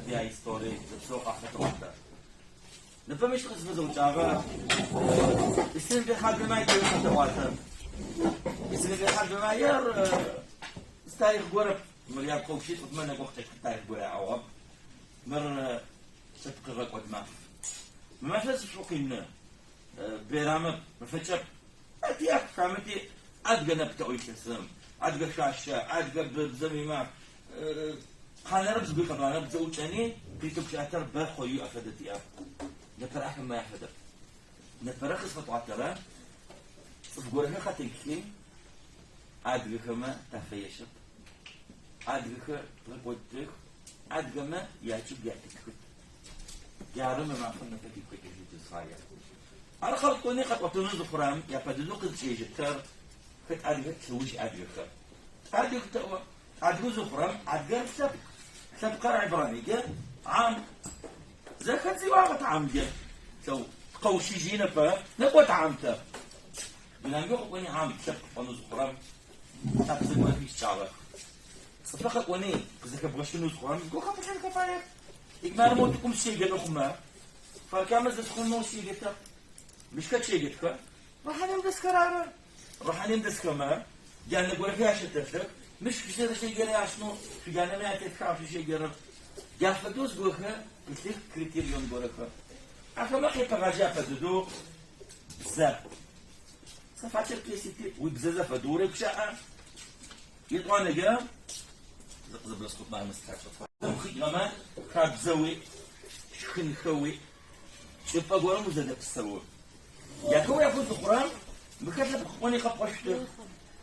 Яисторие зэпсэу къафэтӏуатэ. Непэ мыщ къызфызэӏукӏагъэр Исмел Бемай къэтэӏуатэ. Исмел Бемаер зы тарихъ горэп. Мыр ягу къэущи цӏыфмэ нэгу къыкӏэкӏыхьэ тарихъ горэ яӏагъэп. Мыр лъэпкъ гъэкӏод маф. Мы мафэр сшӏукъины. Бейрамэп, мэфэкӏэп. Тиӏэх, хамэ тиӏ. Адыгэ неп тэӏо илъэсым, адыгэ шъуашэ, адыгэ бзэм имаф. Къанэрэп зыгуи къэбанэрэп, зэӏукӏэни къитыгущыӏэтэр бэ хъою афэдэ тиӏэп. Непэрэ ахэмэ афэдэп. Непэрэ къызфэтӏуатэрэ цӏыф горэхэр къэтекӏхи, адыгэхэмэ тафэешъэп. Адыгэхэр дгъэкӏодых, адыгэмэ ячӏыгу ятытхыт. Джары мы мафэм непэ тыгу къэкӏыжьын тызфаер. Ар къэпӏони къэпӏотэнэу зыхъурэм, япэ дэдэу къызкӏежьэтэр хэт адыгэ лъэуж адыгэхэр. Адыг тэӏо. Адыгэу зыхъурэм адыгэр лъэпкъ. Лъэпкъыр гӏибраниджэ гӏам. Зэхэт зиӏуагъэт гӏамджэ. Лъэу тыкъэущыжьи непэ нэкӏо тгӏам тэ. Дунаим къэкӏони гӏам лъэпкъ пӏонэу зыхъурэм лъапсэ горэхэр ищыкӏагъэх. Цӏыфыр къэкӏони къызэхэбгъэщынэу зыхъурэм зыгорэхэр пылъэнхэ фаех. Икӏмарэ моу тӏукӏум сыщеджэнэу хъумэ, Фаркамэ зэсхъунэу сыщеджэтэп. Мыщ хэт щеджэтхэр? Рахьанием дэсхэр ары. Рахьанием дэсхэмэ, джанэ горэхэр ящэтэлъых. Мыщ шъузэрэщеджэрэ яшӏынэу шъуиджанэмэ ятетхагъ шъузщеджэрэр. Джа фэдэу зыгорэхэр пылъых, критерион горэхэр. Ахэмэ къепэгъажьэ апэ дэдэу бзэр. Цӏыфакӏэр пьесити, уибзэ зэфэдэу урегущыӏэ. Етӏуанэкӏэ, зыкъызэблэсхъутмэ сыхачӏэ. Къикӏыгъэмэ, хабзэуи, шхынхэуи, чӏыпӏэ горэм узэдэпсэу. Яхэу яхэу зыхъурэм, мыхэр лъэпкъ пӏони къэпӏощтых.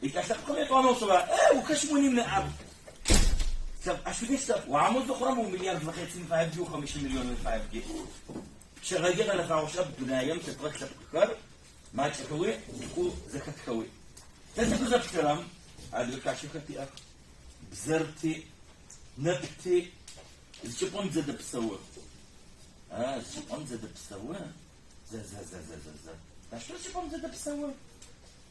Икӏа лъэпкъым етӏуанэу шъыба, э, ухэщмыни ныӏэп. Лъэпкъ ащ фэдиз лъэпкъ, уамэу зыхъурэм умиллиард зэхъецын фаебджи, ухэмыщы миллионын фаебджи. Пчъэгъэджэ гъэнэфагъэу щыӏэп дунаем тетыгъэх лъэпкъхэр, макӏэхэуи, цӏыкӏоу зэхэтхэуи. Тэ тыкъызэплъырэм, адыгэ шъуашэхэр тиӏэх, бзэр тиӏ, нып тиӏ, зы чӏыпӏэм тызэдэпсэу. А, зы чӏыпӏэм тызэдэпсэу. Зэ, зэ, зэ, зэ, зэ, зэ. Ащ фэдэ чӏыпӏэм тызэдэпсэу.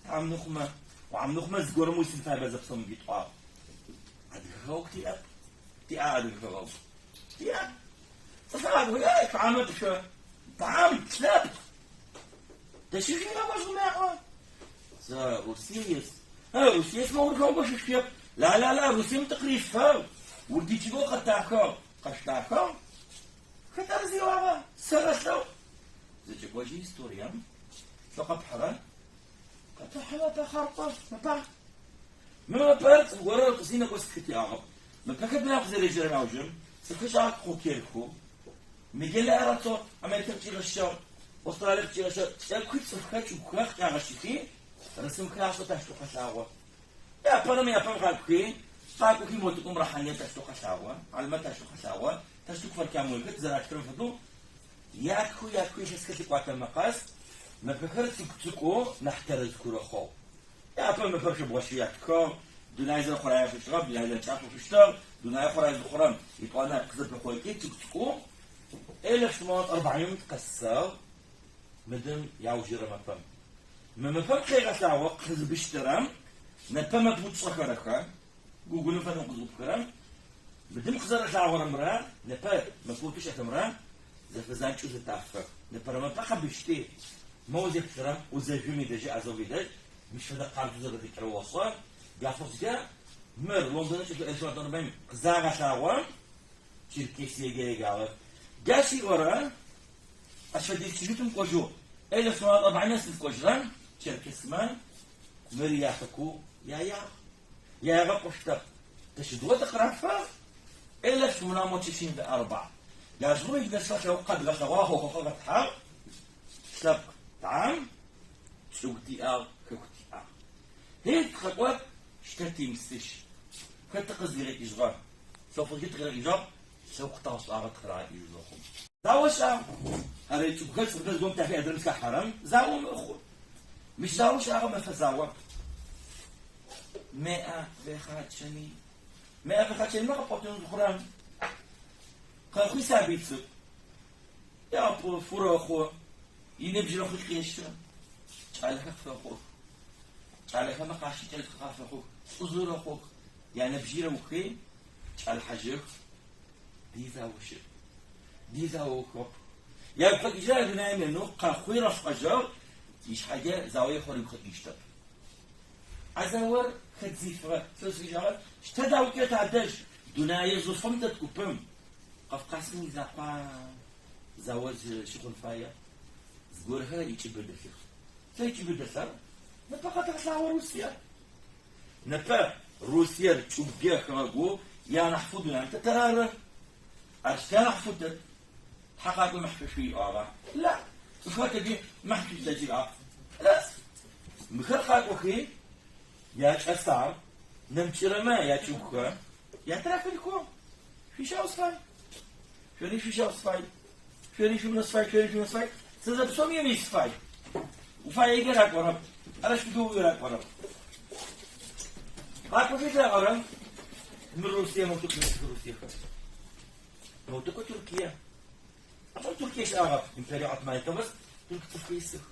Тхьамныхъумэ, уамныхъумэ зыгорэм уисын фаеба зэпсэум итӏуагъ. Адыгэ хэгъэгу тиӏэп. Тиӏа адыгэ хэгъэгу? Тиӏэп. Цӏыфыр агу, эй, тхьамэ тышъо. Тхьам, лъэпкъ. Тэ щыжъуигъэкӏожьмэ аӏо. Зэ, Русие ис. Э, Русие исмэ ур хэгъэгу щыщэп. Ла-ла-ла, Русием тыкърифыгъ. Урдичыгоу къэтахыгъ. Къэшъутахыгъ? Хэт ар зиӏуагъэр? Сэгъэлъэгъу. Зэкӏэкӏожьы историем. Лӏы къэпхьырэ? Къэтэхьы мэпэ хъаркъо, мэпа. Мы мэпэр цӏыф горэ тӏыси нэкӏо сытхытиӏагъэп. Мэпэхэр дунаим къызэрежьэрэм аужым цӏыфхэр шӏагъэх къокерхэу. Мигель Арацо Америкэм къычӏигъэщыгъ, Австралием къычӏигъэщыгъ. Тӏэкӏуи цӏыфхэр чӏыгухэр къычӏагъэщыхи, рысымхэр ашӏэу тащтэу къэлъагъо. Япэрэм япэм къакӏухи, къакӏохи мо тӏукӏум Рахьание тащтэу къэлъагъо, Алмэ тащтэу къэлъагъо, тащтэу Кфар-Камойхэр тызэратхырэм фэдэу ятхыу ятхыу илъэсхэр лъыкӏуатэмэ къэс мэпэхэр цӏыкӏу-цӏыкӏоу нахь тэрэзхэу рэхъугъ. Япэм мэпэр шъобгъэщэу ятхыгъ, дунай зэрэхъурае ашӏыщтыгъэп, дунай зэрэкӏакӏо шъущтыгъ, дунай хъурае зыхъурэм етӏуанэ къызэпэхъокӏи цӏыкӏу-цӏыкӏоу элэф тумэнат арбаим къэсыгъ мыдым яужырэ мэпэм. Мы мэпэм къегъэлъагъо къызыбыщтырэм непэ мэпэу тшӏэхэрэхэ, Гугулым фэдэу къызыӏупхырэм, мыдым къызэрэлъагъорэмрэ непэ мэпэу тшӏэхэмрэ зэфэзанкӏэу зэтафэх. Непэрэ мэпэ къэбыщти, моу зеплъырэм, ӏузэжъум идэжьи Азов идэжь мыщ фэдэ къабзэу зэрэдэкӏырэ ошӏэ. Джафошъкӏэ мыр Лондон ыкӏи элэф тумэнат арбаим къызагъэлъагъом, Черкесиеге еджагъэх. Джащ иӏорэ ащ фэдиз чыжьитӏум кӏожьэу, элэф тумэнат арбаим нэс зыкӏожьырэм, черкесмэ мыр яхэку яягъ. Яягъэ пӏощтэп. Тэ сыдигъо тыкъырафыгъ? Элэф тумэнамэ арба. Яжъгъэу илъэсэ лъэпкъ къэдгъэлъэгъуагъ, хъохъохъо къэтхьагъ. Лъэпкъ тхьам, чӏыгу тиӏагъ, хэку тиӏагъ. Хей тыкъэкӏот, щтэ тимысыщ. Хэт тыкъызыгъэкӏыжьыгъэр? Лъэхъужъ тыкъырагъэкӏыжьыгъ, лъэпкъ тагъэшӏагъэ тыкъырагъэкӏыжьы зэхъум. Зао щыӏагъ. Ары чӏыгухэр цӏыфхэр зыгорэм тахи адрэм зыхахьэрэм зао мэхъу. Мыщ зао щыӏагъэ мэфэ заоп. Меӏэ вехачэми. Меӏэ вехачэмэ къэпӏотэн зыхъурэм къэхъуи сабый цӏыкӏу. Япӏу, фурэхъу, иныбжь рэхъуи къещэ. Кӏалэхэр къыфэхъух. Кӏалэхэмэ къащыкӏэлъхэр къафэхъух. Лӏыжъы рэхъух. Яныбжьи рэухи, кӏалхьажьых. Ди зао щыӏ. Ди зао ухыгъэп. Ягу къэкӏыжьыгъ дунаим енэу къэхъуи рэшӏэжьыгъ, ишъхьэкӏэ зао ехъор ыгу къэкӏыжьыщтэп. А заор хэт зифыгъэр, сэ сызыщагъэр щтэ даукӏэ тадэжь, дунэе жъыфым тэт купым, Кавказым изакъуа зао зыщыхъун фае, зыгорэхэр икӏыбы дэлъых. Сэ икӏыбы дэлъэр непэ къэтэгъэлъагъо Русиер. Непэ Русиер чӏыгукӏэ хэгъэгоу янахьыфэу дунаим тэтыр ары. Ащ тянахьыфэу тэт. Тхьэ къакӏуи махь шъуишхы иӏуагъа? Ла! Цӏыфхэр тэджи махь шъуилъэкӏ иӏагъ. Ла! Мыхэр къакӏохи, якӏэсагъ, нэмыкӏырэмэ ячӏыгухэр ятырахынхэу. Шъуищау сыфай. Шъори шъуищау сыфай. Шъори шъуунэ сыфай, шъори шъуунэ сыфай. Сэ зэпсэуми еми сыфай. Уфаегэ ракӏорэп. Ара шъудэуи ракӏорэп. Къакӏохи лъагъэрэм мыр Русие моутыку нэсых Русиехэр. Моутыку Туркие. Апэ Туркие щыӏагъэп. Империя Отман бэс тырку цӏыфхэр исых.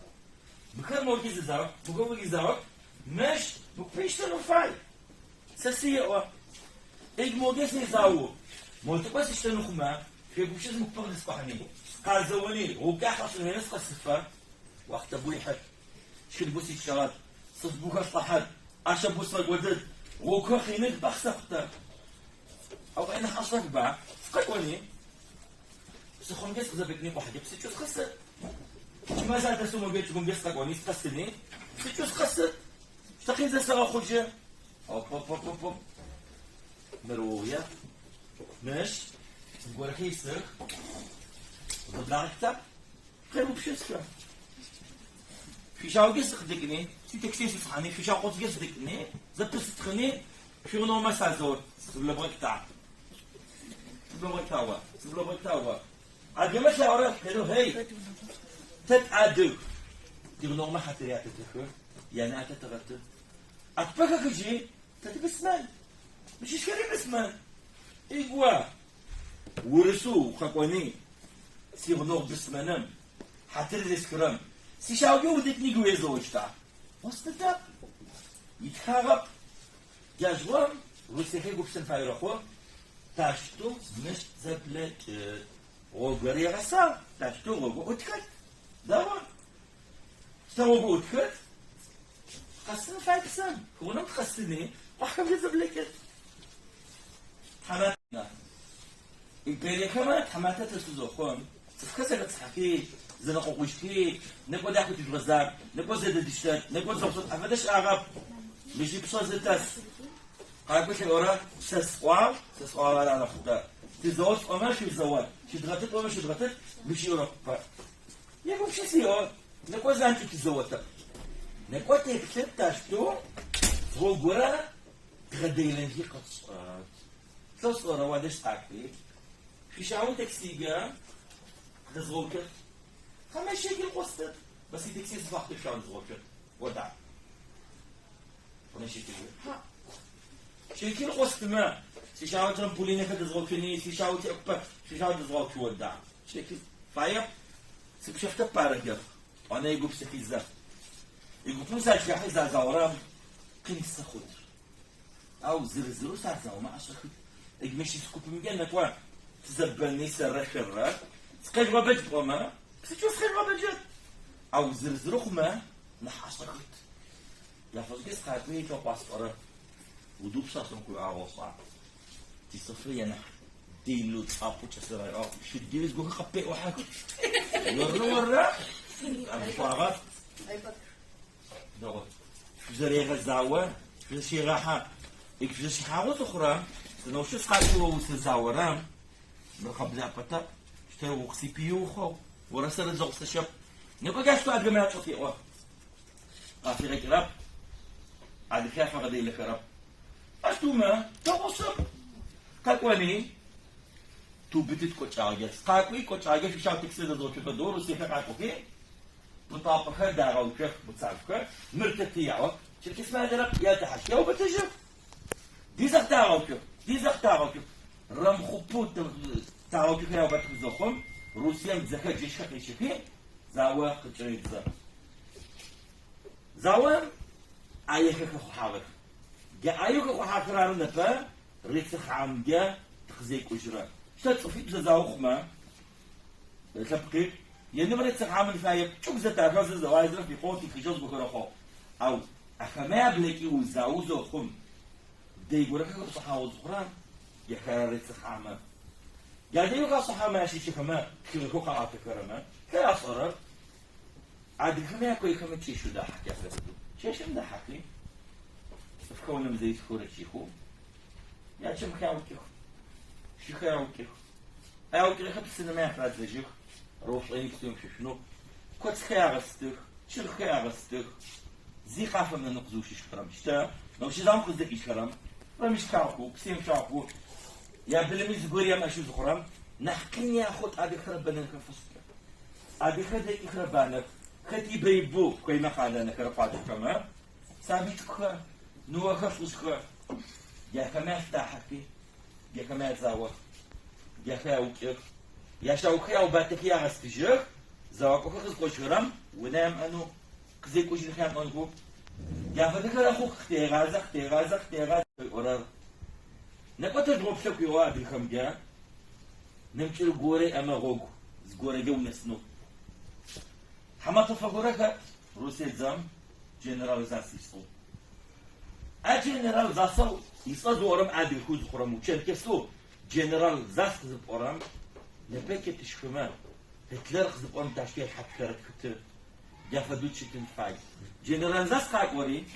Мыхэр моуди зызагъэх, мыхэр моуди зызагъэх. Мыщ мыкӏуищтыр уфай. Сэ сыеӏо. Эгу модэ сезао. Мо тӏэкӏо сыщтэн хъумэ, шъуегупшыс мы купыр къызыскӏухьани, сыкъазэони, гъоу кӏахь къэсшӏынэу сыкъэсыфэ, уахътэ бо ихьыт, тхылъ бо сищыкӏэгъэт, цӏыф бо хэслӏыхьэт, ӏашэ бо сфэкӏодыт, гъогухэр къиных, бахъсэ хъутэ. Ау къэӏэнэ хьэшӏэхба, сыкъэкӏони, псыхъомкӏэ сыкъызэпыкӏыни къухьэкӏэ псыкӏэу сыкъэсыт. Кӏымэ садэсэу мобие чӏыгумкӏэ сыкъэкӏони, сыкъэсыни, псыкӏэу сыкъэсыт. Сэ къин зэсэгъэхъужьы. Оп-оп-оп-оп-оп. Мыр оуя. Мыщ зыгорэхэр исых. Зэблагъэхта? Къегупшыс шъо. Шъуищаугэ сыкъыдэкӏыни, ситакси сисхьани, шъуищау къоцкӏэ сыдэкӏыни, зэпысытхъыни, шъуигъунэгъумэ сазэор. Сыблэбгъэкӏта. Сыблэбгъэкӏта о. Сыблэбгъэкӏта о. Адыгэмэ лъагъорэ, хьело, хей! Тэ тыадыг. Тигъунэгъумэ хьатыр ятэтэхы, янаӏэ тэтэгъэты. Атпэ хэхыжьи, тэ тыбысмэн. Мыщ исхэри бысмэн. Игуа, урысэу укъэкӏони, сигъунэгъу бысмэным, хьатыр зесхырэм, сищауджэ удэкӏыни гуезэощта? Гъостытэп. Итхагъэп. Джащыгъум Русиехэр гупшысэн фаеу рэхъу, Тащтэу мыщ зэблэкӏы. Гъогур егъэсагъ, тащтэу гъогу ӏутхэт. Дэгъу. Сэ гъогу ӏутхэт. Къэсын фай псэм. Хыгъунэм тыкъэсыни, къухьэхэмкӏэ зэблэкӏыт. Тхьаматэ. Империехэмэ тхьаматэ тэсы зохъум, цӏыфхэр зэхэтӏысхьэхи, зэнэкъокъужьхи, некӏо дахэу тыжъугъэзар, некӏо зэдэдыщтэт, некӏо зэгъусэт афэдэ щыӏагъэп. Мыщ ипшъэ зытэс. Къакӏо лъэӏорэ, сэ сӏуагъ, сэ сӏуагъэр ары хъутэ. Тызэо сӏомэ, шъузэо, щыдгъэтыт пӏомэ, щыдгъэтыт, мыщ иӏорэхъупэ. Егупшыси, о, некӏо занкӏэу тызэотэп. Некӏо теплъыт тащтэу гъогурэ дгъэделэнхи къэтшӏэт. Сэ сӏорэ уадэжь сыкъакӏуи, шъуищагъэу таксигэ дэзгъэуцот. Хьамэ щэкӏыр къостэт, бэс итакси зыфахътэ шъуищагъэу дэзгъэуцот. Ода. Шекил къостымэ, сищагъо трамполинэхэр дэзгъэуцони, сищагъо тиӏэкупэ шъуищагъо дэзгъэуцу ода. Шекил фаеп, сыпщэфтэп парэджэх. Тӏуанэ егупсэхи зэ. Игупым сащыхьи зазаорэм къин сыхъут. Ау зырызырэу сазаомэ ӏэшӏэхыт. Ыгмэ щыс купымкӏэ нэкӏо тызэбэни сэррэ шъоррэ. Сыкъежъугъэбэдж пӏомэ, псыкӏэу сыкъежъугъэбэджэт. Ау зырызырэу хъумэ, нахь ӏэшӏэхыт. Яфэшӏыкӏэ сыкъакӏуи лъэкъуасӏорэ уду пшъашъэм къыуиӏуагъ ошӏа? Тицӏыфыр янахь делэу цӏапӏэу кӏэсырайӏуагъ. Пщэдджыжь зыгорэхэр къыппеӏохьэх. Оррэ оррэ? Абыфагъэр? Дэгъу. Шъузэрегъэзао, шъузщегъахьэ. Ик шъузщихьагъэу зыхъурэм, сынэущэу сыкъакӏуи о усызаорэм, мыр къэблапӏэтэп, щтэ укъысипыеу ухъугъ. Орэ сэрэ зэгъусэщэп. Некӏо джащ адыгэмэ ячӏыф еӏо. Къафигъэкӏырэп, адыгэ афэгъэделэхэрэп. Ащ тумэ, дэгъушъэп. Къэкӏони, тыубытыт кӏочӏагъэкӏэ. Къакӏуи, кӏочӏагъэкӏэ шъуищагу тексэ зэзгъэуцу фэдэу русиехэр къакӏохи, пытапӏэхэр дагъэуцох, буцафхэр, мыр тэ тыяӏо, черкесмэ адэрэп, ядэхьащх, яубытыжьых. Дизэх дагъэуцух, дизэх дагъэуцух. Рэмхъупэу дагъэуцухэр яубытых зэхъум, Русием дзэхэр джэщхэр къищыхи, Зао къыкӏэредзэ. Заом ӏаехэр хэхъухьагъэх. Джа ӏаеу хэхъухьагъэхэр ары непэ Рецыхъамкӏэ тыкъызекӏужьырэр. Сэ цӏыфитӏу зэзао хъумэ, лъэпкъитӏу, енымрэ цыхьамын фаеп, чӏыгу зэтахыгъэ зэзэуаезрэ фикъоу тихыжьыгъ зыгохэрэхъугъ. Ау ахэмэ яблэкӏи узао зэхъум, дэй горэхэр хэпшӏыхьагъэу зыхъурэм, ехэрэр рецыхьамэ. Джа дэеу хашӏыхьагъэмэ ащыщыхэмэ тхыгъэхэу къаӏуатэхэрэмэ, тэ ашӏэрэр? Адыгэхэмэ якойхэмэ чэщэу дахьэхи афэдэу. Чэщым дахьэхи, цӏыфхэр унэм зэрисхэу рэкӏыхэу, ячэмхэр аукӏых, шыхэр аукӏых. Аукӏыгъэхэр псынэмэ яфадзэжьых, рэушӏони псы емышъошъунэу, коцхэр ягъэстых, чыгхэр ягъэстых, зи къафэмынэнэу къызыущыщхэрэм. Щтэ, научнэ заом къыздэкӏыжьхэрэм, рэмышхагъэхэу, псы емышъуагъэхэу, ябылыми зыгори ямыӏэщэу зыхъурэм, нахь къин яхъут адыгэхэр бэнэнхэм фэшӏкӏэ. Адыгэхэр дэкӏыхэрэ банэх, хэт ибэ-ибэу коймэ къанэнэхэрэ къуаджэхэмэ, сабый цӏыкӏухэр, ныохэр, лӏыжъхэр, джахэмэ афдахьэхи, джахэмэ язаох, джахэр яукӏых, ящагухэр яубатэхи ягъэстыжьых, зэуакӏохэр къызыкӏожьхэрэм унэ ямыӏэнэу, къызекӏужьынхэ ямыӏэнхэу, джа фэдэхэр рэхъух, къытегъазэ, къытегъазэ, къытегъазэ ыӏорэр. Некӏо тэ жъугъоплъэку еӏо адыгэхэмкӏэ. Нэмыкӏыр горэ иӏэмэ гъогу зыгорэкӏэ унэсынэу. Тхьаматэфэ горэ хэт Русие дзэм генерал Засс ицӏэу. А генерал Зассэу ицӏэ зыӏорэм адыгэхэу зыхъурэм учеркесэу генерал Засс къызыпӏорэм непэкӏэ тышхымэ, Гитлер къызыпӏорэм тащкӏэ хьатхэрэ тхыты. Джа фэдэу тыщытын фай. Генерал Засс къакӏори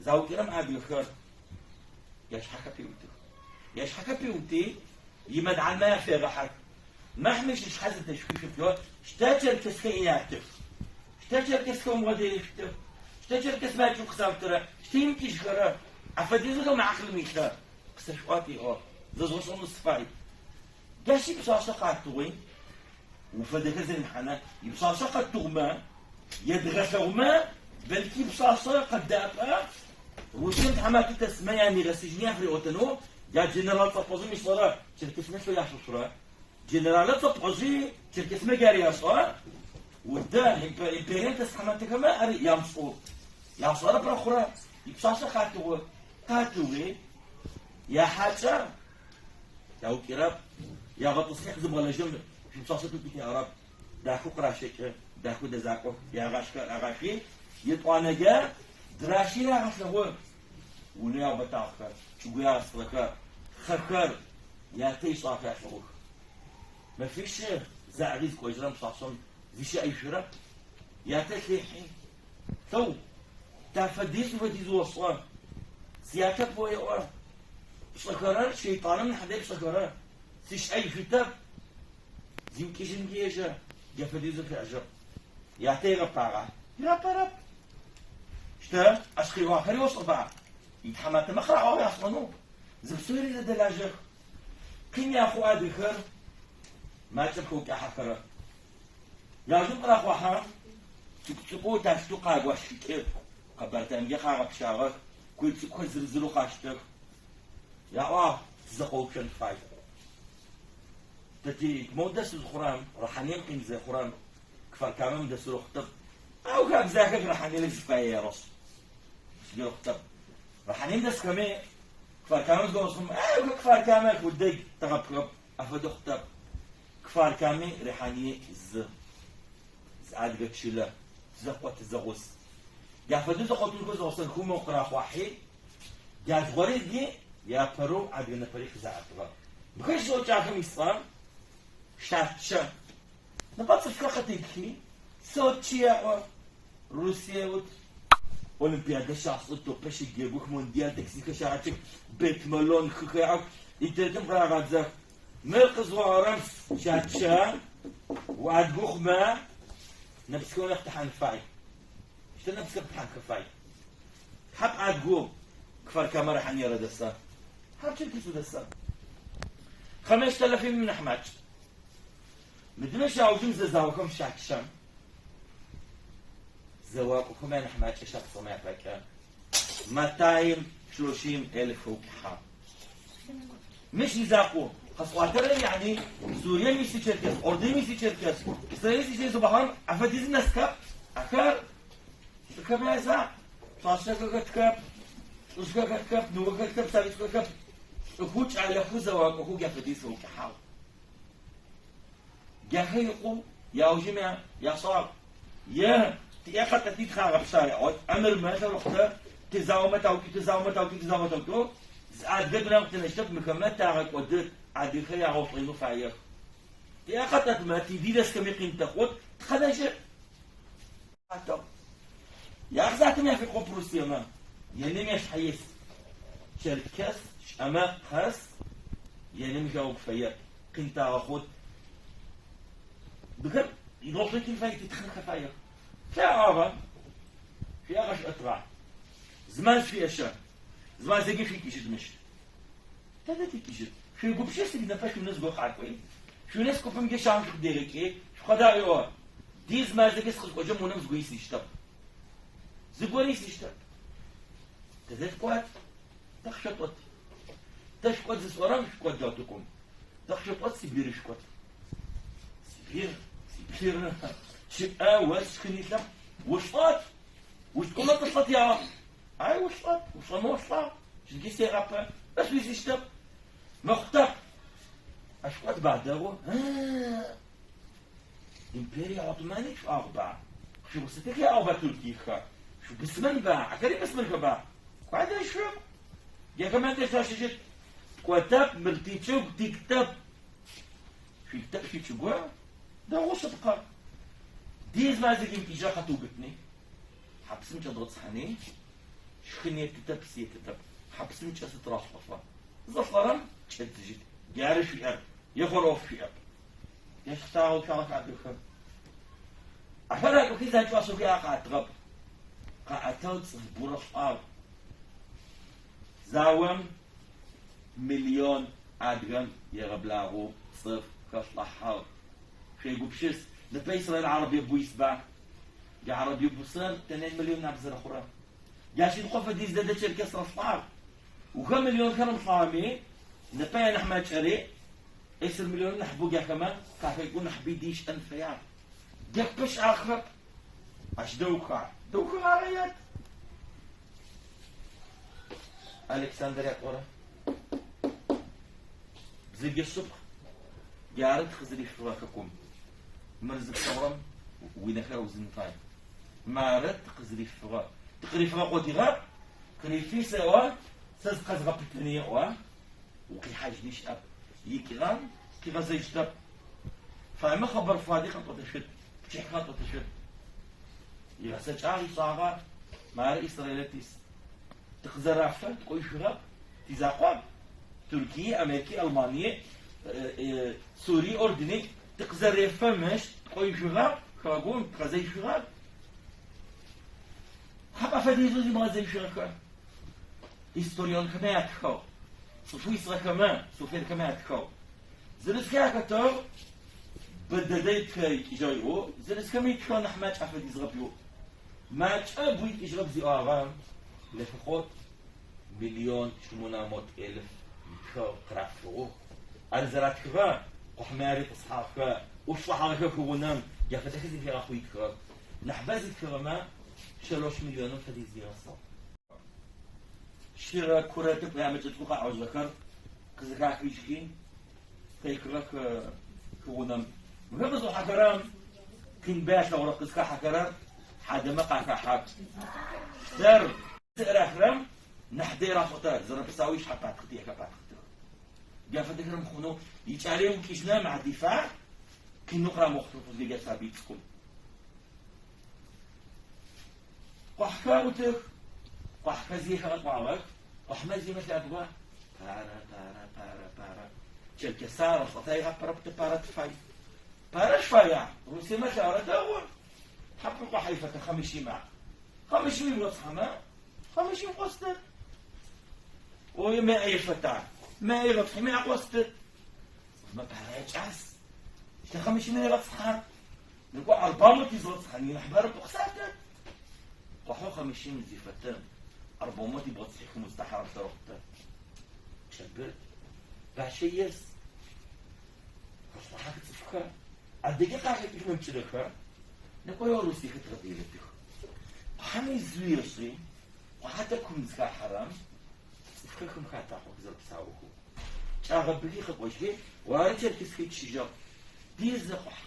заукӏырэм адыгэхэр яшъхьэхэр пеутых. Яшъхьэхэр пеути, имэдгьанмэ яфегъэхьых. Махь мыщ ышъхьэ зыдэшъухышъут еӏо, штэ черкесхэр инятых. Штэ черкесхэр умыгъэделэшъутых. Штэ черкесмэ ячӏыгу къысаутырэ, штэ имыкӏыжьхэрэ. Афэдизэу мы акъылым илъыр къысэшъуӏуат еӏо, зэзгъэшӏэнэу сыфай. Джащ ипшъашъэ къатыгъуи, уфэдэхэр зэримыхьанэ, ипшъашъэ къэтыгъумэ, едгъэлъэгъумэ, бэлки ипшъашъэ къэдапӏэ, Русием тхьаматэ тэсмэ янигъэсыжьыни афыриӏотэнэу, джа генерал цӏэпӏэжъым ишӏэрэ черкесмэ лъэу яшъушъурэ. Генералы цӏэпӏэжъи черкесмэ джар яшӏэ, удэ империем тэс тхьаматэхэмэ ар ямышӏэу. Яшӏэрэп рэхъурэ, ипшъашъэ къатыгъу, къатыгъуи, яхьакӏэ яукӏырэп, ягъэтӏысхьи къызыбгъэлэжьэм шъуипшъашъэ тыукӏытегъэрэп. Дахэу къыращэкӏы, дахэу дэзакӏох, ягъашхэ рагъашхи, етӏуанэкӏэ дыращи рагъэлъэгъу. Унэу яубэтагъэхэр, чӏыгу ягъэстыгъэхэр, хъэхэр, ятэ ишӏагъэхэр ялъэгъух. Мэфищы заӏыгъи зыкӏожьырэм пшъашъэм зищыӏэжьрэп, ятэ лъехьи, Лӏэу, тафэдиз уфэдиз ошӏэ, сятэ по еӏо, пшӏэхэрэр шэйтаным нахь дэй пшӏэхэрэр, сищыӏэжьышъутэп. Зиукӏыжьынкӏи ежьэ, джа фэдизэу феӏэжьыгъ. Ятэ егъэпагъа? Игъэпэрэп. Щтэ, ащ къыриӏуагъэхэри ошӏэба? Итхьаматэмэ къыраӏуагъ яшӏэнэу. Зэпстэури зэдэлажьэх. Къин яхъу адыгэхэр макӏэп хэукӏахьэхэрэр. Яжьэм къырахъуахьэ, цӏыкӏу-цӏыкӏоу тащтэу къагуащыкӏы, Къэбэртаемкӏэ къагъэпщагъэх, кой цӏыкӏухэр зырызырэу къаштэх. Яӏуагъ, тызэкъоуцон фай. Тэ ти моу дэс зыхъурэм, Рахьанием къин зехъурэм, Кфар-Камэм дэсэу хъутэп. Ау хабзахэр Рахьаниер зыфае ерэшӏ. Сыдэу хъутэп. Рахьанием дэсхэми, Кфар-Камэм зыгорэшӏым, ай, Кфар-Камэ худэй тыгъэпхэп, афэдэу хъутэп. Кфар-Ками Рихьание зы. Зы адыгэ чылэ, тызэкъот, тызэгъус. Джа фэдэу зэкъотынхэу зэгъусэнхэу моу къырахъуахьи, Джа япэрэу адыгэ нэпэри къызаӏэтыгъэр. Мыхэр щызэӏукӏахэм исцӏэ Шатчэ. Непэ цӏыфхэр къытеплъи, Сочи яӏо, Русие ут, Олимпиадэ щашӏы, топэ щыджэгух, Мондиал таксихэр щагъэчъых, Бет-Мэлон хыхэр яӏэх, интернетым къырагъадзэх. Мыр къызыӏорэм Шатчэ, уадыгэу хъумэ, нэпсхэу нахь тыхьан фай. Щтэ нэпсхэр къыпхьанхэ фай. Хьап адыгэу Кфар-Камэ Рахьаниерэ дэса? Хьап черкесэу дэса? Хъэмеш тэлэфимым нахь макӏ. Мыдымэ щаужым зэзаохэм щачъэм, зэуакӏохэм янахь макӏэ шапсыгъэмэ япакӏэ матаим шлошим эльф хэукӏыхьагъ. Мыщ изакъоу къэсӏуатэрэр яни Сурием иси черкес, Ордым иси черкес, Израиль иси черкес убахьэм афэдизым нэсхэп. Ахэр лӏыхэм язакъу, пшъашъэхэр хэтхэп, лӏыжъхэр хэтхэп, ныохэр хэтхэп, сабый цӏыкӏухэр хэтхэп. Лӏыхэу, кӏалэхэу, зэуакӏохэу джа фэдиз ыукӏыхьагъ. Джахэр икъоу яужым яшӏагъ. Е тиӏэ къэтӏэти тхъагъэпща ариӏот, ӏэмырмэ лъэрыхъутэ тызаомэ таукӏы, тызаомэ таукӏы, тызаомэ таукӏы, зы адыгэ дунаим къытенэщтэп, мыхэмэ тагъэкӏоды, адыгэхэр ягъэушӏоинэу фаех. Тиӏэ къэтӏэтмэ, тидинэсхэми къин тэхъут, тыкъэнэжьы. Къатыгъ. Яхъзатым яфикъо Пруссиемэ, еным ешъхьэ ис. Черкес щыӏэмэ къэс еным хэгъэгу фэеп, къин тагъэхъут. Мыхэр идгъэшъокӏын фае, титхынхэ фаех. Лъагъэ, шъуиӏэ къэшъуӏэтыгъа? Зы маз шъуиӏэщэ, зы маз зэкӏэ шъуикӏыжьыт мыщ. Тэдэ тикӏыжьыт? Шъуегупшыс, непэ шъуиунэ зыгорэ къакӏуи, шъуиунэ скупымкӏэ щагум шъукъыдегъэкӏи, шъукъэдаӏуи ӏо. Ди зы мазэкӏэ сыкъызыкӏожьым унэм зыгори исыщтэп. Зыгори исыщтэп. Тэдэ тыкӏуат? Тэ къышъотӏот. Тэ шъукӏот зысӏорэм шъукӏот Джаутыкум. Тэ къышъотӏот Сибири шъукӏот. Сибир, Сибир, чъыӏэ, ос, шхын илъэп. Улӏэт! Улӏэмэ тылӏэт яӏо. Ай улӏэт, улӏэмэ улӏагъ. Джыри сегъапэ. Тэ шъуисыщтэп. Мыхъутэп. А шъукӏот ба дэгъу. Империя Отомани шъуӏагъба? Шъуигъусэтых яӏогъэ тюркихэ? Шъубысымэнба? Ахэри бысымэнхэба? Кӏуадэ шъукӏу! Джахэмэ адэжь шъуащыщыт. Ткӏотэп, мыр тичӏыгу, тиктэп. Шъуиктэп шъуичӏыгу дэгъу шъыпкъэ. Ди зы мазэ имыкӏыжьрэ къэтыубытни, хьапсым чӏэдгъэтӏысхьани, шхын еттытэп, псы еттытэп. Хьапсым чӏэсы тыралӏэфэ. Зылӏэрэм кӏэдзыжьыт. Джары шъуиӏэр, ехъорэ ӏоф шъуиӏэп. Ешъхьытагъэуцуагъэх адыгэхэр. Ахэр акӏохи занкӏэу ашъэхуи аӏэ къаӏэтыгъэп. Къаӏэтыгъ цӏыф бурэ лӏагъ. Заом миллион адыгэм егъэблагъэу цӏыф хэлӏыхьагъ. Шъуегупшыс, непэ Израиль арабие бу исба? Джа арабие бусэр тэнэ миллион нахь зэрэхъурэ. Джащ иныкъо фэдиз дэдэ черкес рэлӏагъ. Ухэ миллионхэр мылӏагъэми, непэ янахь макӏэри Эсыр миллионым нахь бу джахэмэ къахэкӏэу нахьыби ди щыӏэн фэягъ. Джэпэ щыӏахэп. Ащ дэуха? Дэухыгъагъэет. Александр ятӏорэ. Бзэджэ шъыпкъ. Джары тыкъызэрифыгъэ хэкум. Мыр зыплъэгъурэм уинэхэр узын фай. Мары тыкъызэрифыгъэ. Тыкъырифыгъэ къодыгъэп. Къырифи сэӏо, сэ зыкъэзгъэпытэни еӏо. Укъихьажьыни щыӏэп. Икӏыгъэм къигъэзэжьытэп. Фаемэ хъэбэр фади къэтӏотэшъут, пчыхьи къэтӏотэшъут. Игъэцэкӏагъ ишӏагъэ, мары Израилэ тис. Тыкъызэрафэ, тыкӏожьыгъэп, тизакъоп. Туркии, Америки, Алмании, Сурии, Ордыни тыкъызэрефэ мыщ, тыкӏожьыгъэп, хэгъэгум тыкъэзэжьыгъэп. Хьапӏэ фэдизэу зимыгъэзэжьыгъэхэр. Историонхэмэ ятхыгъ, цӏыфэу исыгъэхэмэ, суферхэмэ ятхыгъ. Зырызхэ ахэтыгъ, бэ дэдэ итхэ икӏыжьыгъ иӏоу, зырызхэми итхыгъэ нахь макӏэ афэдизыгъэп иӏоу. Макӏэ бу икӏыжьыгъэп зиӏуагъэм Лэфыхъот миллион шумунамот элыф итхыгъ къырафыгъэу. Ар зэратхыгъэ къухьэмэ аритӏысхьагъэхэ, ӏулӏыхьагъэхэ хыгъунэм джа фэдэхэр зэхигъэхъу итхыгъэх. Нахьыбэ зитхыгъэмэ щэлощ миллионым фэдиз нигъэсыгъ. Щырэ курэ тӏэкӏу ямыкӏэ цӏыкӏу къаӏожьыгъэхэр къызэхахыжьхи, къехыгъэх хыгъунэм. Мыхэр къызӏухьэхэрэм къин бэ алъэгъурэп, къызхахьэхэрэр хьадэмэ къахахьэх. Лъэр зыӏырахырэм нахь дэй рашӏэтэ, зэрэпсауи шъхьэпатхъыты, яхэпатхъытых. Джа фэдэхэр мыхъунэу икӏалэ ыукӏыжьынэ мадифа къинэу къырамыгъэхъу фызгеджэ сабый цӏыкӏум. Къухьхэр ӏутых, къухьхэр зиехэр къэкӏуагъэх, къухьмэ зимэ лъабгъо, пара, пара, пара, пара. Черкесарэ, лӏытайгъэ пэрэп тэ пара тыфай. Пара шъуфая? Русиемэ лъарэ дэгъу. Хьапӏы къухьэ ифэтэ хъамыщимэ. Хъамыщим ибгъэцхьэмэ, хъамыщим къосты. Ой, мэ ифэта. Мэ игъэцхьэмэ якъосты. Цӏыфмэ пара якӏас. Тэ хъамыщимэ егъэцхьэ. Некӏо арбамэ тизгъэцхьэн инахьыбэрэ пӏукъсатэ. Къухьэу хъамыщим зифэтэ арбамэ тибгъэцхьихы мустахьарам лъэрыхъутэ. Кӏэбырт. Бащэ ес. Хэлӏыхьэх цӏыфхэр. Адыгэ къахэкӏых нэмыкӏырэхэр. Некӏо еу русихэр тыгъэделэтых. Къухьэм изы ешӏи, къухьэ тӏэкӏу хым зыхахьэрэм, цӏыфхэр хым хатакъох зэрэпсаухэу. Кӏагъэбыхи къэкӏожьхи, уары черкесхэр икӏыжьыгъ. Ди зэ къухь,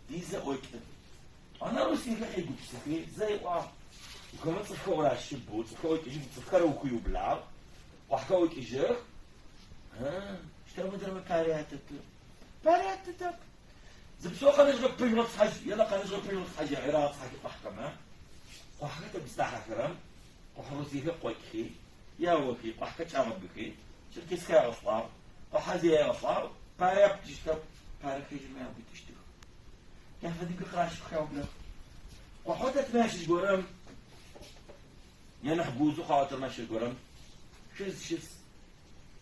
ди зэ ӏокӏы. Ана русиехэр къегупсыхи, зэ ыӏуагъ, Ухэмэ цӏыфхэр уращы боу, цӏыфхэр ӏокӏыжьых, цӏыфхэр ыухыиублагъ, къухьэхэр ӏокӏыжьых. Щтэр мыдрэмэ пари атэты. Пари атытэп. Зы псэу къэнэжьыгъэ пыжъугъэтӏысхьажь, елэ къэнэжьыгъэ пыжъугъэтӏысхьажь яӏуи рагъэтӏысхьахи къухьхэмэ. Къухьэхэр тӏэкӏу зыдахьэхэрэм, къухьэ русиехэр къокӏхи, яохи, къухьэхэр кӏагъэбыхи, черкесхэр ягъэшӏуагъ, къухьэ зие ягъэшӏуагъ, пари аптыщтэп, парэ хежьымэ яубытыщтых. Яфэдыхэр къыращыхи аублэх. Къухьэу тэтмэ ащыщ горэм, е нахь гуузэу къаӏотэрэмэ ащыщ горэм, шъуз щыс,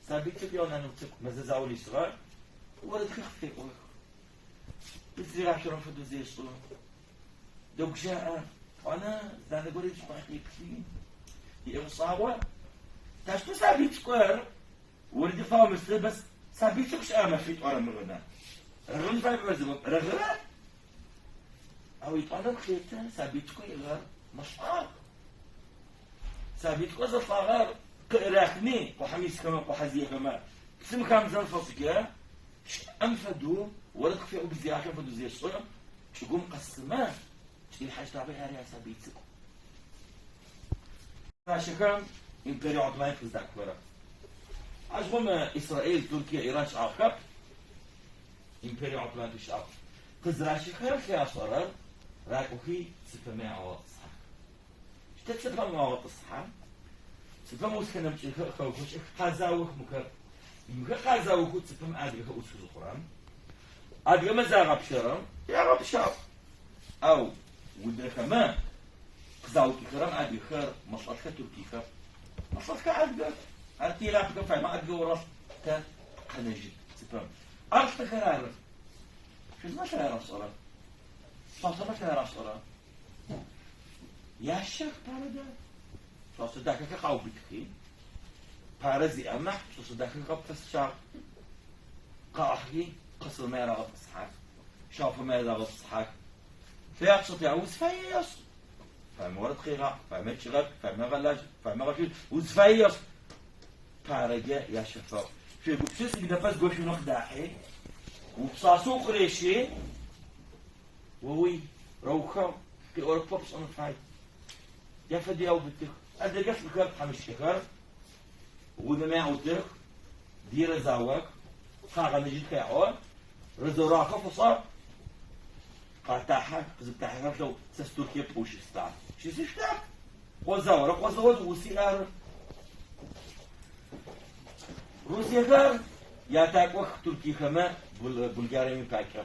сабый цӏыкӏу е наныу цӏыкӏу мэзэ заул исыгъэр, орэдхэр къыфеӏох. Быдз зэригъашъорэм фэдэу зешӏы. Дэгущыӏэ. Тӏуанэ занэ горэ ичӏыпӏэ къиплъи, иӏыгъ шӏагъо. Тащтэу сабый цӏыкӏур орэды фаумысы, бэс сабый цӏыкӏу щыӏэ мэфитӏу арэмыгъына. Рэгъын фай бэзыгъэм, рэгъырэ? Ау итӏуанэм хетэ сабый цӏыкӏу иӏыгъэр мэшӏагъ. Сабый цӏыкӏур зэлӏагъэр къыӏырахми, къухьэм исхэмэ, къухьэ зиехэмэ, псым хамыдзэн фэшӏыкӏэ, щыӏэм фэдэу, орэд къыфеӏо бзиашъом фэдэу зешӏы, чӏыгум къэсымэ, кӏихьащтагъи ари а сабый цӏыкӏу. Пащэхэм империе Отман къыздакӏохэрэр. Ащыгъум Израиль, Туркие, Иран щыӏагъэхэп, империе Отман щыӏагъ. Къызращыхэрэр лъашӏэрэр ракӏохи цыпэмэ агъэтӏысхьэх. Тэ цыпэм уагъэтӏысхьэ, цыпэм усхэ нэмыкӏхэр къыхэухэшӏых, къазаох мыхэр. Мыхэр къазаохэу цыпэм адыгэхэр ӏусхы зыхъурэм, адыгэмэ загъэпщэрэм, ягъэпщагъ. Ау удрэхэмэ къызаукӏыхэрэм адыгэхэр мэлӏэлӏхэ туркихэп, мэлӏэлӏхэ адыгэх. Ар тирапхэм фаемэ адыгэ орэлӏ тэ къэнэжьыт цыпэм. Ар лӏыхэр ары. Шъузмэ лъы арашӏэрэп, пшъашъэмэ лъы арашӏэрэп. Ящэх парэ дэ. Пшъашъэ дахэхэр къаубытхи, парэ зиӏэм нахь пшъэшъэ дахэхэр къыпфэсщагъ. Къахьи, къысырмэ ярагъэтӏысхьэх, шафэмэ ярагъэтӏысхьэх. Фяпшъэ тя узфае ешӏ. Фаемэ орэд къегъаӏу, фаемэ кӏыгъэт, фаемэ гъэлажь, фаемэ гъэшъуй, узфае ешӏ. Парэкӏэ ящэфыгъ. Шъуегупшыс, игнэфэс гошъунэу къыдахьи, упшъашъэу укъырещи, Оуй, рэухэу, къыӏорэп пшӏэн фай. Яфэдэ яубытых. Адыгэ лӏыхэр, тхьамыщкӏэхэр унэмэ яӏутых, дирэ заох, къагъэнэжьынхэ яӏо, рэзэурахэ фэшӏэ къатахьэх, къызыптахьэхэр лъэу сэ сытуркие пӏоу щыста. Щысыщтэп. Къо заорэ къо зэо уси ары. Русиехэр ятакӏох туркихэмэ Булгарием ипакӏэ.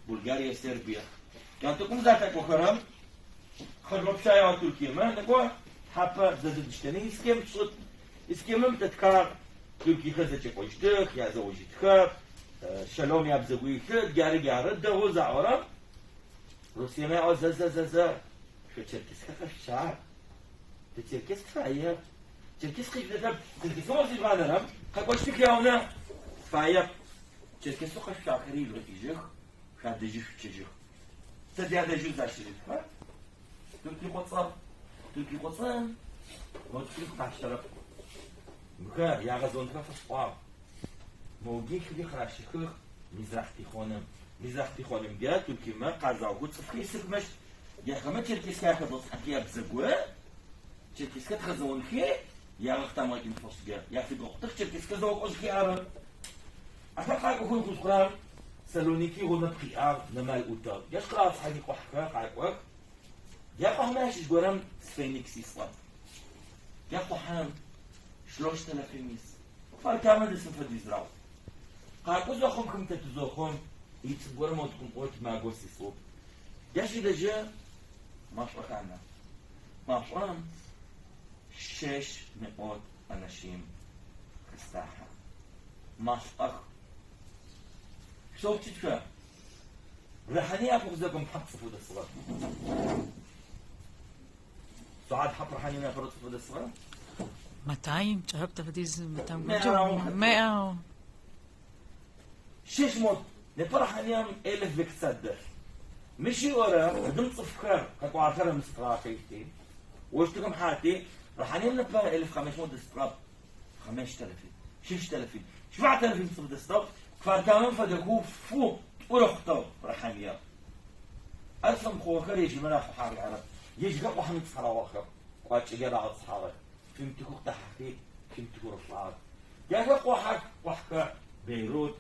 Булгария, Сербия. Кӏэнтӏыкӏум затэкӏохэрэм, хъыргъэпщаягъэ Туркиемэ, нэкӏо тхьапэ зэзыдыштэни искем тшӏыт. Искемым тэтхагъ, туркихэр зэкӏэкӏожьытых, язэожьытхэп, шалом ябзэгу илъыт, джары джары, дэгъу заӏорэм, Русиемэ яӏо зэ зэ зэ зэ, шъо черкесхэр къэшъущагъ, тэ черкес тыфаеп, черкес къижъунэхэп, черкесым узижъугъанэрэм, къэкӏощтых яунэ, тыфаеп. Черкесэу къэшъущагъэхэри ижъугъэкӏыжьых, шъуадэжьи шъучъыжьых. Сэ дядэжьыр защыжьытхэ, Тыркуикъоцӏэр, Тыркуикъоцӏэм моцӏри къащтэрэп. Мыхэр ягъэзонхэ фэсӏуагъ. Моуги хыри къыращыхых Мизрах Тихоным. Мизрах Тихонымкӏэ Туркимэ къазаухэу цӏыфхэр исых мыщ. Яхэмэ черкесхэр яхэдгъэтӏысхьанхи ябзэгу, черкесхэр дгъэзэонхи ягъэх тамыгъэкӏын фэшӏкӏэ, яфидгъэхъутых черкесхэр зэокӏожьхи ары. Ахэр къакӏохэу зыхъурэм Салоники гъунэп къиӏагъ, Нэмал ӏутыгъ. Джащ къырагъэтӏысхьэхи къухьэхэр къакӏох. Джа къухьэмэ ащыщ горэм Сфеникс ицӏэ. Джа къухьэм шлощ тэлэфим ис. Кфар-Камэ дэсым фэдизрау. Къакӏо зэхъум хым тэты зэхъум ицӏыф горэм отыкум ӏот Магос ицӏэу. Джащ идэжьы машӏо ханэ. Машӏом шэщ меӏот анашим хыстахьэ. Малӏэх. Шъоупчӏыт шъо. Рыхьани апэ къызэкӏом хьап цӏыфэу дэсыгъэр. Суад хьап Рыхьани апэрэ цӏыфэу дэсыгъэр? Матаим, кӏэрэп фэдиз матаим. Меау. Шэщ мот. Непэ Рыхьаниям элеф векцат дэлъ. Мыщ ыӏорэ ыдым цӏыфхэр къэкӏуагъэхэр ымыстыгъахэхти, ощтыхэм хьати, Рыхьаниям непэ элеф хамеш мот дэстыгъэп. Хамеш тэлэфи, шэщ тэлэфи. 7000 цӏыф дэсыгъ, Кфар-Камэм фэдэхэу фу тӏурэ хъутыгъ Рыхьаниер. Ар фэмыхъугъэхэр ежьмэ рахъухьагъи арэп, ежьхэр къухьэм итӏысхьэрэгъуахэп, кӏуачӏэкӏэ рагъэтӏысхьагъэх, фимытыхэу къыдахьэхи, фимытыхэу рылӏагъэх. Джахэр къохьэх, къухьхэр Бейрут,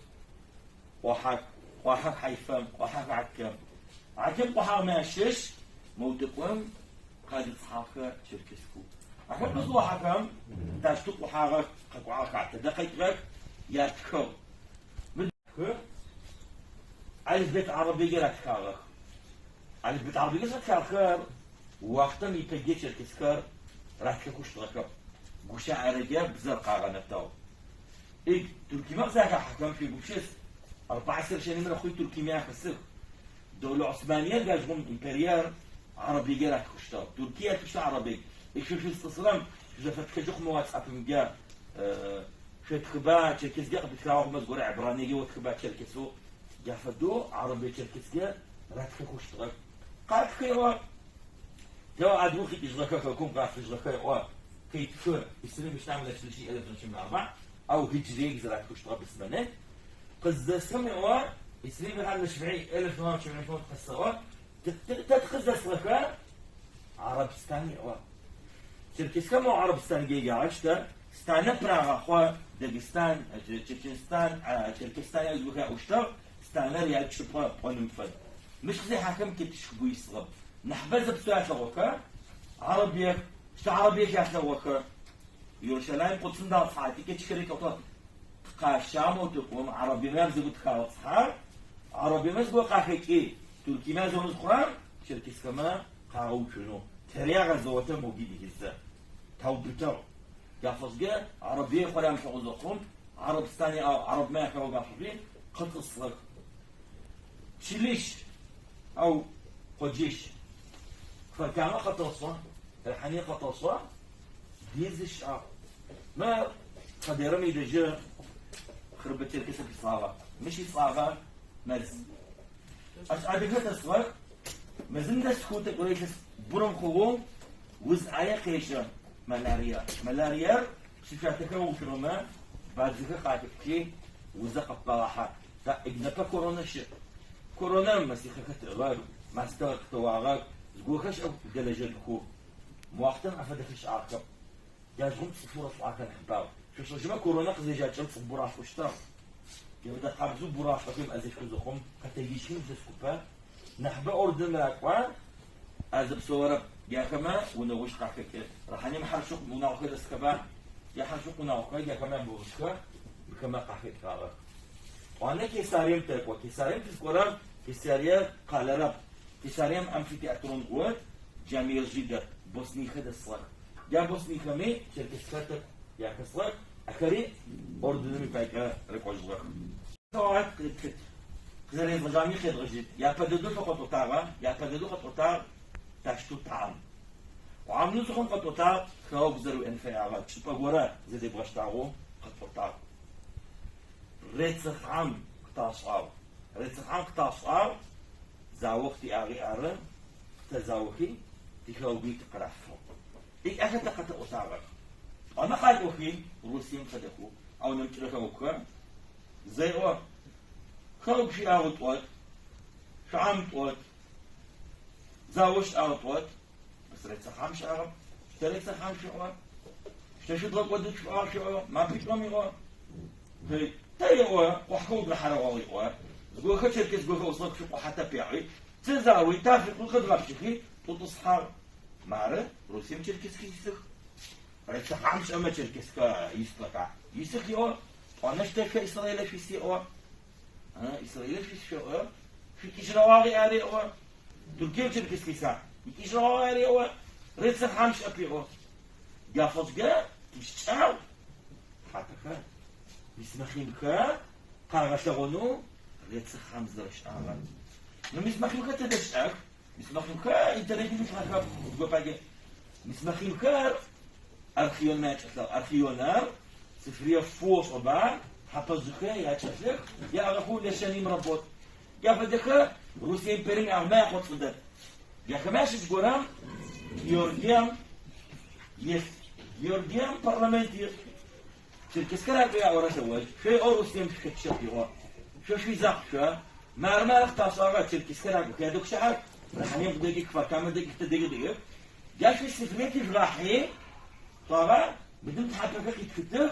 къохьэх, къохьэх Хьайфэм, къохьэх Аккэм. Аккэм къохьагъэмэ ащыщ Мэутӏыкӏум къадэтӏысхьагъэхэр черкесхэу. Ахэр къызыӏохьэхэм, таущтэу къохьагъэх, къэкӏуагъэха, тэдэ къекӏыгъэх, ятхыгъ. Мы алфбет арабыекӏэ ратхагъэх. Алфбет арабыекӏэ зытхагъэхэр уахътэм ипэкӏэ черкесхэр ратхэхэу щытыгъэхэп, гущыӏэрэкӏэ бзэр къагъэнэтыгъ. Ig, Туркимэ къызахахьэхэм шъуегупшыс, арбаӏэ шъэнымрэ хъуи Туркимэ ахэсых. Дولэ Османиер джащыгъум империер арабыекӏэ ратхэу щытыгъ. Туркие атхыщтыгъ арабый. Ig шъо шъузцӏысырэм шъузэфэтхэжьы хъумэ уатсапымкӏэ шъотхыба, черкескӏэ къыпытхагъэ хъумэ зыгорэ ибраниекӏэ отхыба черкесэу. Джа фэдэу арабые черкескӏэ ратхэхэу щытыгъэх. Къатхы еӏо, Тео адыгэу къикӏыжьыгъэхэ хэкум къафыжьыгъэхэ еӏо, къитхы, Исрим ищтам лэшлыщи элэфынщым нагъба, ау хиджриег зэратхыщтыгъэ бысмэны. Къыздэсым еӏо, Исрим ихьам лэшбгьи элэфынам чымэшмон къэсэӏо, тэ тыкъыздэсыгъэхэ Арабстан еӏо. Черкесхэм о Арабстанкӏэ еджагъэщтэ, станэ пырагъэхъо, Дагестан, Чеченстан, Черкесстан яжъугъэхэ яӏущтыгъ, станэр ячӏыпӏэ пӏоным фэд. Мыщ къызехьахэм тетышхыгу исыгъэп. Нахьыбэ зэпсэу ялъэгъохэ, арабыех, щтэ арабыех ялъэгъохэ. Иерусалим Къудсым дагъэтӏысхьати, кӏэкӏхэри тӏотэ къащамэу тыкӏом, арабыемэ ябзэгу тыхагъэтӏысхьагъ. Арабыемэ зыгорэ къахэкӏи, Туркиемэ язэон зыхъурэм, черкесхэмэ къагъэуцунэу, тэри агъэзэотэ моги дихызэ, таубытыгъ. Яфэшӏкӏэ арабые хъуэр ямылъэгъу зэхъум, Арабстан арабмэ яхэгъэгу ашӏуи къэтӏысыгъэх. Чылищ, ау къоджищ. Кфар-Камэ къэтӏысыгъ, Рыхьание къэтӏысыгъ, Дизы щыӏагъ. Мы Къэдерэм идэжьы Хъырбэ Черкесэп ицӏагъэ. Мыщ ицӏагъэ мэз. Ащ адыгэ дэсыгъэх. Мэзым дэсхэу тӏэкӏурэ илъэс бурэм хъугъэу уз ӏае къежьэ, малярия. Маляриер псышъуатэхэр уцурэмэ, бадзэхэр къалъыпхи, узэ къэппагъахьэ. Та непэ корона щыӏ. Коронэм мэсихъэхэр тыӏыгъэх, мастэ къытэуагъэх, зыгорэхэр щыӏэх дэлэжьэнхэу. Мы уахътэм афэдэхэр щыӏагъэхэп. Джащыгъум цӏыфэу ралӏагъэхэр нахьыбагъ. Шъошӏэжьымэ корона къызежьакӏэм цӏыф буралӏэу щытыгъ. Джа фэдэ къабзэу буралӏэхэм ӏэзэшхо зыхъум, къэтэджыжьхи илъэс купэ нахьыбэ орденым ракӏуа, а зэпсэурэп. Джахэмэ унэгъуищ къахэкӏы. Рыхьанием хьаршыкъу унагъохэр дэсхэба? Я хьаршыкъу унагъохэр джахэмэ ямыгъусхэ мыхэмэ къахэкӏыгъагъэх. Тӏуанэ Кесарием тэкӏо. Кесарием тызкӏорэм Кесарие къалэрэп. Кесарием амфитеатрон ӏут, джамиежъи дэт. Босниихэр дэсыгъэх. Джа босниихэми черкесхэр тӏэкӏу яхэсыгъэх, ахэри орденым ипайкӏэ рыкӏожьыгъэх. Саугъэт къетхыт. Къызэрезгъэжьами къедгъэжьыт. Япэ дэдэу шъо къэтӏотагъэ, япэ дэдэу къэтӏотагъ таущтэу таӏэм. Уӏамынэу зыхъум къэтӏотагъ хэгъэгу зэрыуиӏэн фэягъэ чӏыпӏэ горэ зэдебгъэштагъэу къэтӏотагъ. Рецэхъам къыташӏагъ. Рецэхъам къыташӏагъ, зао къытиӏагъи ары, къытэзаохи, тихэгъэгуи тыкъырафыгъ. Икӏи ахэр тэ къэтэӏотагъэх. Тӏуанэ къакӏохи, Урысыем фэдэхэу, ау нэмыкӏырэ хэгъэгухэр зэӏо. Хэгъэгу шъуиӏагъэу тӏот, шъуам тӏот, зао щыӏагъ тӏот, бэс Рецэхъам щыӏагъэп, тэ Рецэхъам шъуӏо, тэ шъудгъэкӏодыт шъуӏуагъ шъуӏо, мапитӏом иӏо. Тэ еӏо, къухьэхэу дгъэхьэрэгъуагъ иӏо, зыгорэхэр черкес горхэр усыгъэх шъукъухьэтэп яӏуи, тызауи, тафикъуи къэдгъэпкӏыхи, тӏутӏысхьагъ. Мары, Русием черкесхэр исых. Рецэхъам щыӏэмэ черкесхэр исыгъэха? Исых еӏо, тӏуанэщтэ шъо Израилэ шъуис еӏо. Израилэ шъуис шъоӏо, шъуикӏыжьрэгъуагъи ары еӏо. Туркием черкесхэр иса? Икӏыжьрэгъуагъи ары еӏо. Рецэхъам щыӏэп еӏо. Джафэшӏкӏэ тищыкӏагъ хьатэхэр, мисмахимхэр къагъэлъэгъонэу Рецэхъам зэрэщыӏагъэр. Мы мисмахимхэр тэдэ щыӏэх? Мисмахимхэр интернетым илъыгъэхэп, зыгопакӏэ. Мисмахимхэр архионмэ ячӏэлъыгъ. Архионэр цифрие фу ошӏэба, хьапэжъыхэр ячӏэлъых, яӏагъэхэу лэщэним работ. Джа фэдэхэр Русие империем иӏагъэмэ якъоцӏыдэт. Джахэмэ ащыщ горэм Георгием илъ. Георгием парламент иӏ. Черкесхэр акӏуи аӏорэ лъэуж, шъо еӏо Русием шъухэтщэп еӏо. Шъо шъуизакъу шъо. Мары мары къыташӏагъэр, черкесхэр акӏохи адэгущыӏэх, Рыхьанием къыдэкӏых, Кфар-Камэ дэкӏых, тэ дэкӏых дэкӏых. Джа шъуи сифлети жъугъахьи, шъуагъэ, мыдым тхьапэхэр къитхытых,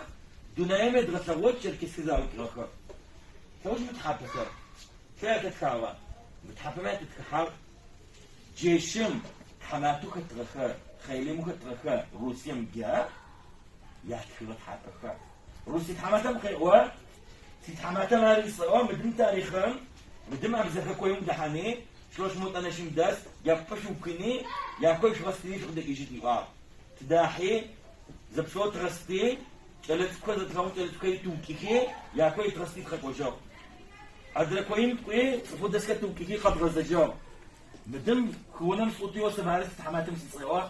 дунаим едгъэлъэгъут черкесхэр заукӏыгъэхэр. Лъэуж мы тхьапэхэр. Шъо ятэтхагъэ. Мы тхьапэмэ ятэтхыхьагъ. Джейщым тхьаматэу хэтыгъэхэ, хъайлимэу хэтыгъэхэ Русием джа ятхыгъэ тхьапэхэр. Русие тхьаматэм къеӏо, Ситхьаматэм ар исӏо, мыдым тарихъым, мыдым абзэхэ коим дэхьани, шлощ мотӏэнэщым дэс, япкъы шъуукыни, якой шъугъэстыни шъукъыдэкӏыжьыт иӏуагъ. Тыдахьи, зэпсэу тгъэсти, кӏэлэцӏыкӏухэр зэдгъэгъун кӏэлэцӏыкӏухэри тыукӏыхи, якой дгъэсти тыкъэкӏожьыгъ. Адрэ коим тӏуи, цӏыфэу дэсхэр тыукӏыхи къэдгъэзэжьыгъ. Мыдым хыунэм сӏутыеу сэ мары ситхьаматэм сицӏеӏо.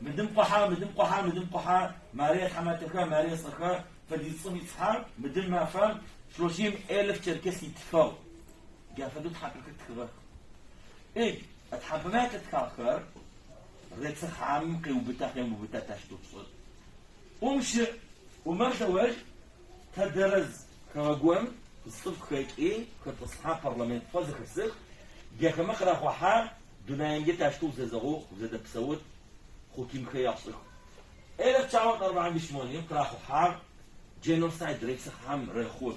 Мыдым къохьэ, мыдым къохьэ, мыдым къохьэ, мары ятхьаматэхэ, мары яцӏэхэ, фэдиз цӏыф ицӏыхьэ, мыдым мафэм шлощим элыф черкес итфыгъ. Джа фэдэу тхьапэхэр тхыгъэх. Эй, а тхьапэмэ ятэтхагъэхэр Рецахамым къеубыта, къемыубыта тащтэу тшӏыт. ӏум щыӏ, Умар лъэуж, Тэдэрэз хэгъэгум цӏыф хэкӏи, хэтӏысхьэ парламентхэр зэхэсых, джахэмэ къырахъухьэ, дунаимкӏэ тащтэу узэзэгъэу узэдэпсэут, хъутимхэр яшӏых. Элэф пчъагъэм тӏэрбагъэм бишмоним къырахъухьагъ, дженосайд рецыхьэм рэхъу.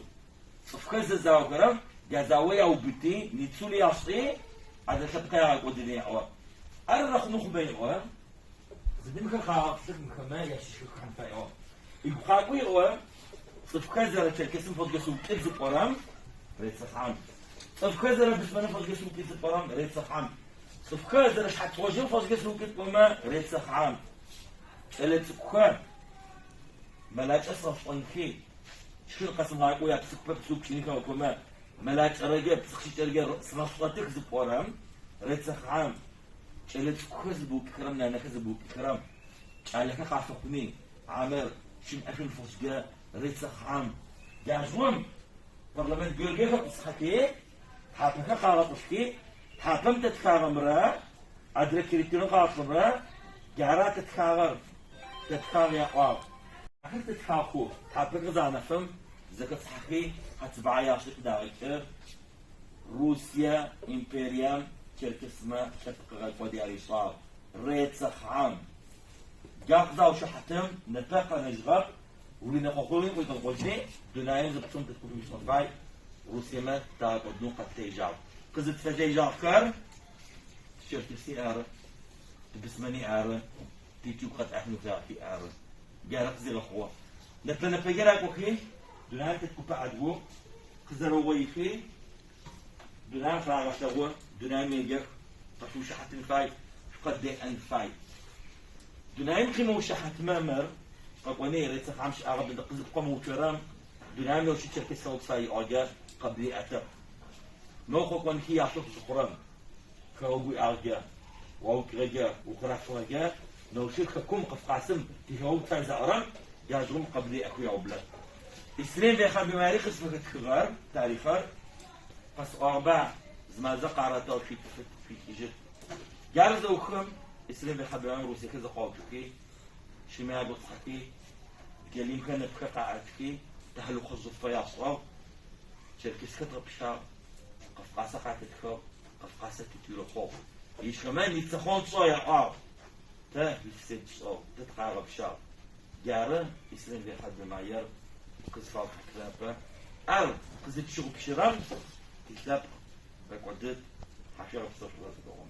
Цӏыфхэр зэзаохэрэм язао яубыти, ницул яшӏи, адрэ лъэпкъыр ягъэкӏодын еӏо. Ар рэхъуну хъумэ еӏо. Зыдымхэр къагъэплъых мыхэмэ ящыщых хьан фаеӏо. Игу къакӏуи еӏо, цӏыфхэр зэрэ черкесым фэдэ сыукӏыт зыпӏорэм, рецыхьан. Цӏыфхэр зэрэ бысмэным фэдэ сыукӏыт зыпӏорэм, рецыхьан. Цӏыфхэр зэрэ шхьацгъожьым фэдэ сыукӏыт пӏомэ, рецыхьан. Кӏэлэцӏыкӏухэр мэлакӏэ сгъэшӏонхи, шхын къэсымыгъакӏоу япсыхупэ псыупкӏынхэ окомэ, мэлакӏэрэгэ псыхщыкӏэрэгэ сгъэшӏотых зыпӏорэм, рецыхьан. Кӏэлэцӏыкӏухэр зыбыукӏыхэрэм, нанэхэр зыбыукӏыхэрэм, кӏалэхэр къафэхъуни, амэр щымыӏэшъун фэшӏкӏэ рецэхъам. Джащыгъум парламент Георгие хэтӏысхьэхи, тхьапэхэр къагъэтӏылъхи, тхьапэм тэтхагъэмрэ адрэ территорием къагъэтӏылъымрэ джара тэтхагъэр, тэтхагъ яӏуагъ. Ахэр тэтхагъэхэу тхьапэхэр занэфым зэхэтӏысхьэхи, хьацыбагъэ яшӏи къыдагъэкӏы. Русие империем черкесмэ лъэпкъгъэкӏод яришӏагъ. Рецэхъам. Джар къызаушыхьатым непэ къэнэжьыгъэп, уинэкъокъуи къуитӏыркъожьи, дунаим зыпцӏым тыткӏушӏын фай, Русиемэ тагъэкӏодынэу къэтлъежьагъ. Къызытфэлъежьагъэхэр тичеркеси ары, тибысмэни ары, тичӏыгу къэтӏахьынэу фаехи ары. Джары къызигъэхъугъэр. Нэпэ-нэпэкӏэ ракӏохи, дунаим тет купэ адыгэу Къызэрэугъоихи, дунаим фырагъэлъэгъу, дунаим еджэх, къэшъуушыхьатын фай, шъукъыддеӏэн фай. Дунаим къимыушыхьатмэ мыр, къэкӏони, рецэхъам щыӏагъэ быдэ къызыпкъомыуцорэм, дунаим еущы черкес хэгъэгу фай иӏуагъэкӏэ къэблиӏэтэп. Моу къэкӏонхи яшъоф зыхъурэм, хэгъэгу уиӏагъэкӏэ, уаукӏыгъэкӏэ, укъырафыгъэкӏэ, неущыр хэкум, Къафкъасым тихэгъэгу тфай заӏорэм, джащыгъум къэблиӏэхэу яублэ. Исрем Вехабимари къызфыхэтхыгъэр тарихъыр къэсӏуагъэба, зы мазэ къарэтыгъ шъуикӏыжьыт. Джар зэухым Исрем Вехабимам русэхэр зэкъуаукӏыхи, шымэ яготӏысхьэхи, Джалимхэр нэпхэр къаӏэтхи, тахьалухъыжъыфэ яшӏыгъ, черкесхэр дгъэпщагъ, Къафкъасэ къатетхыгъ, Къафкъасэ титырэхъугъ. Ишхэмэ ницэхъон тшӏыгъ яӏуагъ, тэ ифсед тшӏыгъ, тэ тыкъагъэпщагъ. Джары Исрем Вехабимаер къызфаухьатырэпэ. Ар къызытщыгъупшэрэм тилъэпкъ рэкӏодыт, хьашъуегъэпсэу шъузэрэзэдэгъум.